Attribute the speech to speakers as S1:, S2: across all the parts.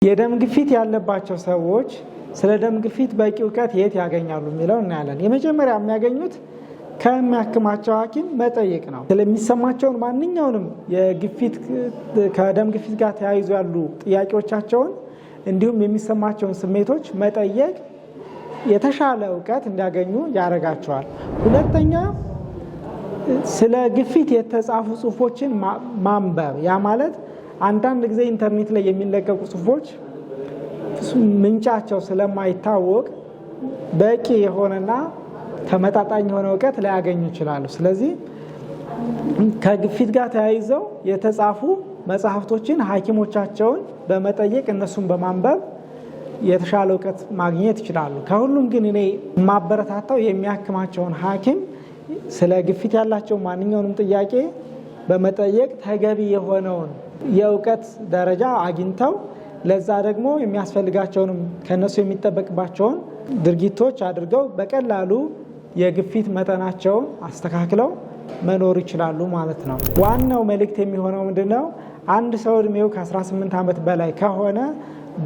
S1: የደም ግፊት ያለባቸው ሰዎች ስለ ደም ግፊት በቂ እውቀት የት ያገኛሉ የሚለው እናያለን። የመጀመሪያ የሚያገኙት ከሚያክማቸው ሐኪም መጠየቅ ነው። ስለሚሰማቸውን ማንኛውንም የግፊት ከደም ግፊት ጋር ተያይዞ ያሉ ጥያቄዎቻቸውን እንዲሁም የሚሰማቸውን ስሜቶች መጠየቅ የተሻለ እውቀት እንዲያገኙ ያደርጋቸዋል። ሁለተኛ፣ ስለ ግፊት የተጻፉ ጽሁፎችን ማንበብ። ያ ማለት አንዳንድ ጊዜ ኢንተርኔት ላይ የሚለቀቁ ጽሁፎች ምንጫቸው ስለማይታወቅ በቂ የሆነና ተመጣጣኝ የሆነ እውቀት ላያገኙ ይችላሉ። ስለዚህ ከግፊት ጋር ተያይዘው የተጻፉ መጽሐፍቶችን ሐኪሞቻቸውን በመጠየቅ እነሱን በማንበብ የተሻለ እውቀት ማግኘት ይችላሉ። ከሁሉም ግን እኔ የማበረታታው የሚያክማቸውን ሐኪም ስለ ግፊት ያላቸው ማንኛውንም ጥያቄ በመጠየቅ ተገቢ የሆነውን የእውቀት ደረጃ አግኝተው ለዛ ደግሞ የሚያስፈልጋቸውንም ከነሱ የሚጠበቅባቸውን ድርጊቶች አድርገው በቀላሉ የግፊት መጠናቸውን አስተካክለው መኖር ይችላሉ ማለት ነው። ዋናው መልእክት የሚሆነው ምንድን ነው? አንድ ሰው እድሜው ከ18 ዓመት በላይ ከሆነ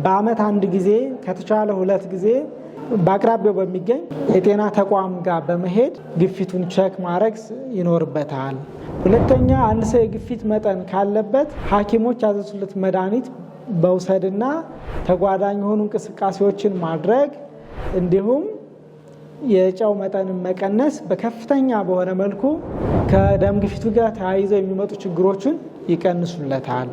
S1: በአመት አንድ ጊዜ፣ ከተቻለ ሁለት ጊዜ በአቅራቢያው በሚገኝ የጤና ተቋም ጋር በመሄድ ግፊቱን check ማድረግ ይኖርበታል። ሁለተኛ፣ አንድ ሰው የግፊት መጠን ካለበት ሐኪሞች ያዘዙለት መድኃኒት መውሰድና ተጓዳኝ የሆኑ እንቅስቃሴዎችን ማድረግ እንዲሁም የጨው መጠንን መቀነስ በከፍተኛ በሆነ መልኩ ከደም ግፊቱ ጋር ተያይዘው የሚመጡ ችግሮችን ይቀንሱለታል።